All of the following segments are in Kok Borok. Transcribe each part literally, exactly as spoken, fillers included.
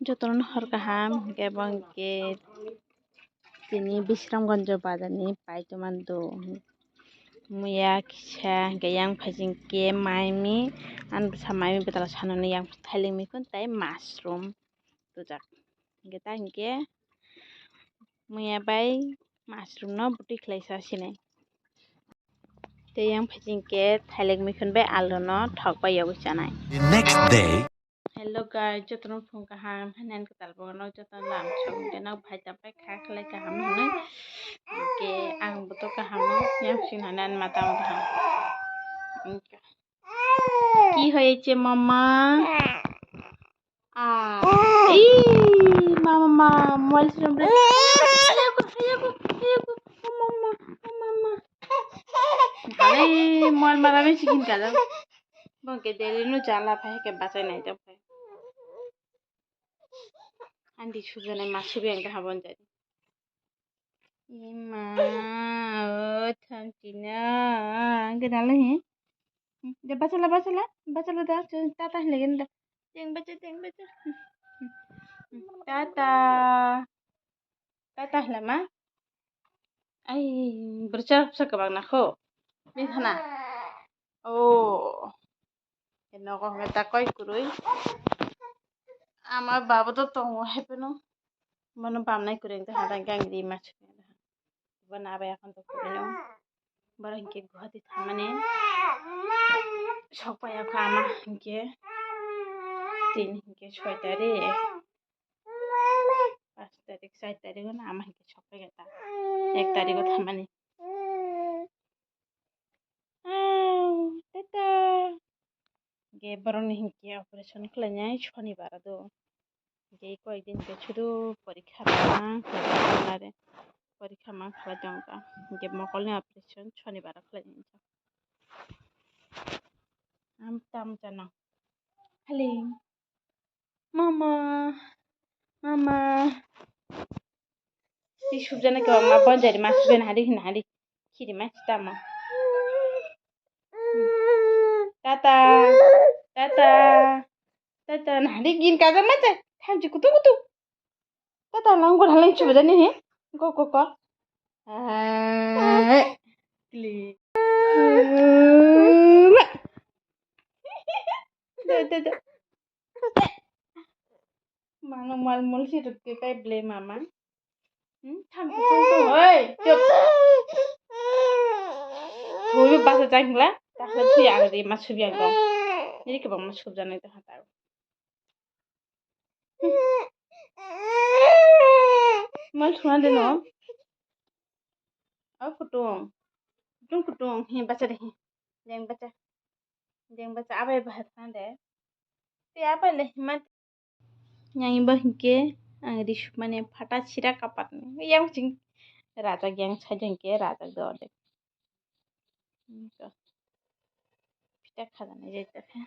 Jotono hor kaham, hwnkhe bo hwnkhe tini Bisramganj bazarni paitoma do. Muya kisa hwnkhe yang phaising khe maimi, ani bwsa maimi bwtala sanani yang thailik mikon tei mushroom tujak. Hwnkhe ta hwnkhe muya bai mushroom no bwtwi khlaisa sinai. Tei yang phaising khe thailik mikon bai alu no thok bai yogwi chanai. The next day. Hello guys, jotono phung kaham, hanan kwtal bono jotono lam song de nok bhai ta pai kha khlai kaham hwnwi. Hwnkhe ang bo to kaham no yang sin hanan mata mata. Ki hoyeche mama? Ah, ii, mama, mama, mobile sirong bre. Hayako, hayako, hayako, mama, mama, mama. Halai mobile mara bai sikin kaja. Bongke daily no jala phai ke bachai nai to phai. Andi sujanai ma subi ang ke habon jai. Ima, o thanti na, ang ke dalo he. De bachala, bachala, bachala da, tata hile gen da. Teng bacha, teng bacha. Tata. Tata hile ma. Ai, bercha sa kebang na kho. Bin sana. Oh. Nogo hwnwi ta koi kwrwi. Ama baba to tongo hai phano. Bono bamnai kwrwi wngkha hada hwnkhe ang ri masa. Bo na bai akhon to kwrwi no. Borok hinkhe Guwahati thamani. Sok pai kha ama hinkhe. Tini hinkhe soi tarik. Pas tarik, sai tarik no ama hinkhe sok pai kha ta. Ek tarik o thamani. Tata. Hwnkhe borokni hinkhe operation khlainai Shonibar o do. Hwnkhe koyekdin hwnkhe sudu porikha ma khlai tongkha are. Porikha ma khlai tongkha. Hwnkhe mokolni operation Shonibar o khlainai. Am tam jana. Haling. Mama, mama. Twi subjana khe ma bonjari ma subjana hadi hina hadi. Khiri ma chita ma. Tata, tata, tata na hadi gin kaja ma cha. Thamchi kutung kutung. Tata lang gor halang subjani he. Ko ko ko. Ai. Kli. Da da da. Mano mal mul si ruk ke kai ble mama. Hmm, tham tu tu tu. Oi, chup. Thui basa jang la. Ta ha thui ang ri ma subi ang dong. Ni ke bang ma sub jang nai ta ha ta. Mal thuna de no. O kutung. Kutung kutung. He bacha de he. Jeng bacha. Jeng bacha abai bahat na de. Te abai le hima. Yang iba hingke ang risuk mane phata sira kapat ni. Yang sing raja yang saja hingke raja do de. Pita khada ni jai ta kha.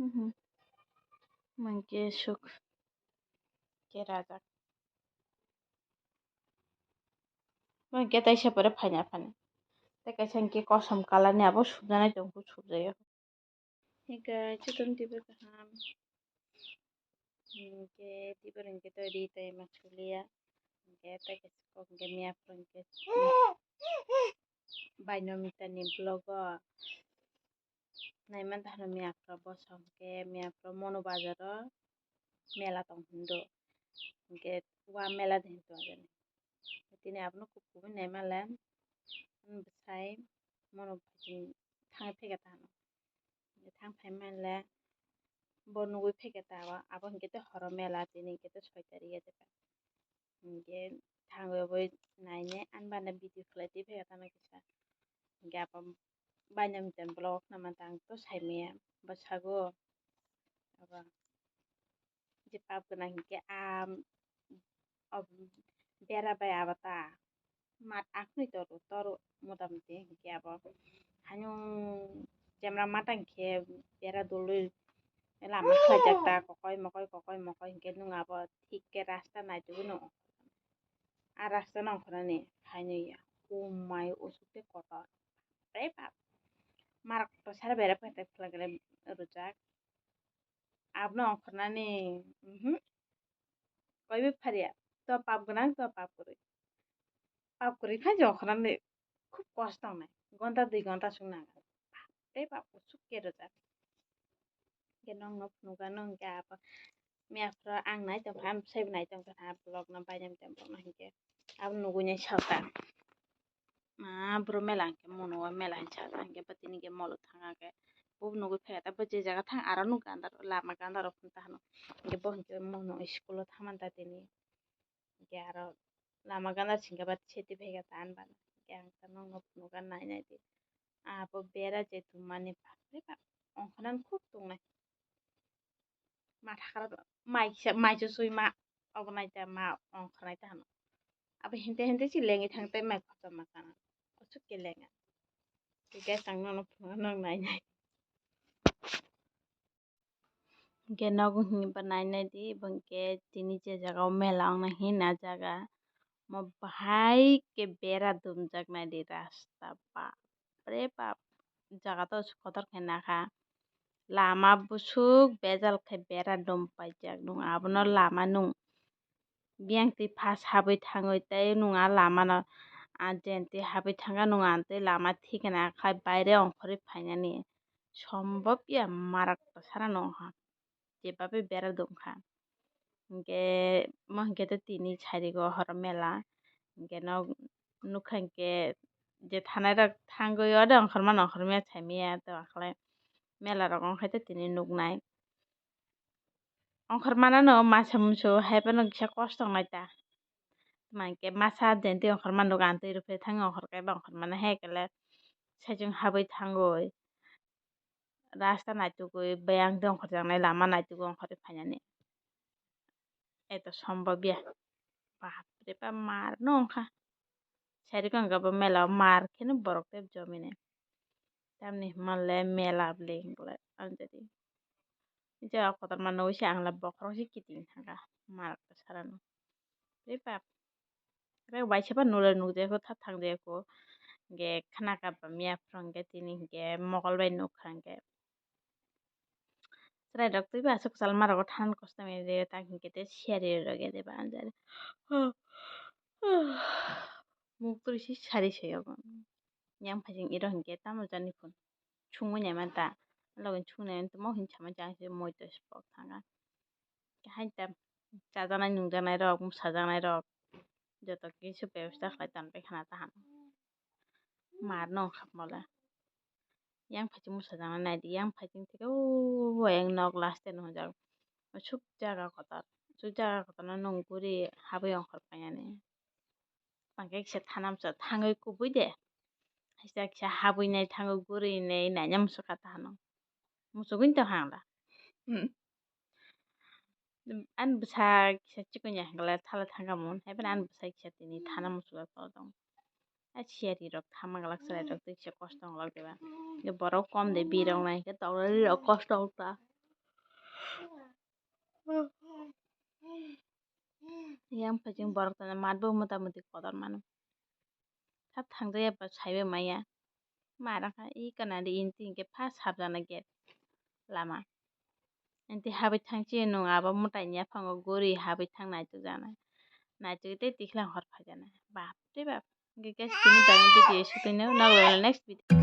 Mhm. Mangke suk ke rajak. Mangke taisa pore phaina phani. Tei kaisa hingke kosom colour ni abo subjanai tongkhu subjaya. Hingke chiton tibo kaham. Hingke tibo hingke to ri tei ma suliya. Hingke tei kaisa kok hingke miya phuru hingke. Baino mita ni vlog o. Naimanta hwnwi miyaphra bosong khe miyaphra Mono Bazar o mela tong hindo. Hinkhe wa mela de hinto ajani. Tini abono kubui naima le bwsai Mono Bazar thangwi phai khe ta hano. Thang phai male bo nugui phai khe ta abo, abo hinkhe tei horo mela tini hinkhe tei soi tarik ya. Hinkhe thangwi abo nainai ani bana video khlai twi phai kha tamo kisa. Hinkhe abo bainang tei block nama tang to saimaya bwsago. Abo je pap gwnang hinkhe a, o bera bai abo ta mat akhnwi toru toru motamoti hinkhe abo haino camera matang khe bera dolwi lama khlaijak ta kokoi mokoi kokoi mokoi hinkhe nwng abo thik khe rasta naitugwi no. A rasta nongkhorani haino ya. O mai usuk tei kotor. Tei bap. Marak to sara bera phatai phlagre rwjak. Abno ongkhornani, mhm. Koibi pharia. To pap gwnang, to pap kwrwi. Pap kwrwi khai je ongkhornani khub kosto wngnai. Gonta dui gonta sung nang. Tei pap kuchuk ke rwjak. Hingke nokno phunukha, nw hingke abo miyaphoro ang nai tongkha, ang bwsaibo nai tongkha, vlog no bainani tongkha, hingke abo nugui nai saka. Ma bro mela hingke mono o mela hinwi saka, hingke bo tini hingke molo thangkha khe bo nugui phaikha, bo je jaga thang aro nukha, lama gana rok phano tahano, hingke bo hingke mono school o thangmani ta tini. Hingke aro lama gana singkhe ba seti phaikha ta ani bagwi. Hingke ang ta nokno phunukha nai nai di. Abo bera je tumani bapre bap ongkhornani khub tongnai. Ma thakra mai kisa mai chusui ma obo nai ta ma ongkhornai ta hano. Abo hinte hinte si lengwi thang tei mai khorsa ma kana. Kuchuk ke lenga. Hingke guys ang nokno phunukha nok nai nai. Hingke nogo hwnba nai nai di, bo hingke tini je jaga o mela wngnai hwnna jaga, omo bahai khe bera dumjak nai di rasta, bapre bap, jaga to kotor khe nakha, lama busuk bejal khe bera dum paijak nung, abono lama nung. Biyang twi phas habwi thangwi tei nung a lama no, ah, jen twi habwi thangkha nung a tei lama thikna khai baire ongkhorwi phainani. Sombop ya marak to sana nung ha. Jebabe bera dum kha. Hingke mo hingke tei tini sari go horo mela. Hingke no nukha hingke je thanai rok thangwi ode ongkhorma nongkhorma saimaya to akhlai mela rok ongkhai tei tini nuknai. Ongkhormana no masa musu hai phano kisa kosto wngnai ta. Tma hingke masa jentwi ongkhorma nukha ang twi rwphre thangwi ongkhorkhe ba ongkhormana hai khe le saichung habwi thangwi rasta naitugwi beyang twi ongkhorjaknai lama naitugwi ongkhorwi phainani. Eto sombobya. Bapre bap mar no wngkha. Sari khe wngkha bo mela o mar kheno borok tei jomine. Tamni hwnba le mela bwle hinwi ang jadi. Jagao kotorma nugwi se ang le bokhorok se kiting thangkha mar khe sarano. Tei bap rek bai se phano nukjagwi tha thang jagwi hwnkhe khna kap ba miya phuru hwnkhe tini hwnkhe mokol bai nukha hwnkhe. Chwrairok twibo aswk kwchal ma rogo than kosto manya de ta hinkhe tei siyari rok ya de ba anjali. Muk twi si sari se obo. Yang phai jeng iro hinkhe tamo jani phun. Sungwi nai man ta. Logi sung nai tamo hin sama jang se moi to spok thanga. Hai ta chajaknai nungjaknai rok, mwsajaknai rok. Joto kisu bebostha khlai tonwi khna taham. Mar no kha mole. Yang phaiching mwsajaknai naidi, yang phaiching thike o yang nok last no hwnjak. Suk jaga kotor, suk jaga kotor no nung guri habwi ongkhor painani. Tangkhe kisa thanamsa thangwi kubui de. Kisa kisa habwi nai thangwi guri nai naina mwswk kha tahano. Mwswgwi tong hangla. Hmm. Ani bwsa kisa chikon ya hwnkhe thala thangkha mun, hai phano ani bwsa kisa tini thana muchungo tong. A siyari rok thama glak chwrai rok tei kisa kosto wng lok diba. Borok kom de birok nai hwnkhe tong rok kosto wng ta. Yang phai chwng borok tongna mat bo mota moti kotor mano. Thap thang jaya ba saibai maya. Ma rang kha i kana di inti hwnkhe pha sabjana gate lama. Inti habwi thang chi nung abo mwtai ni yaphango guri habwi thang naituk jana. Naituk tei tiklang hor phai jana. Bap re bap. Hwnkhe guys tini bagwi video shooting no, nokle next video.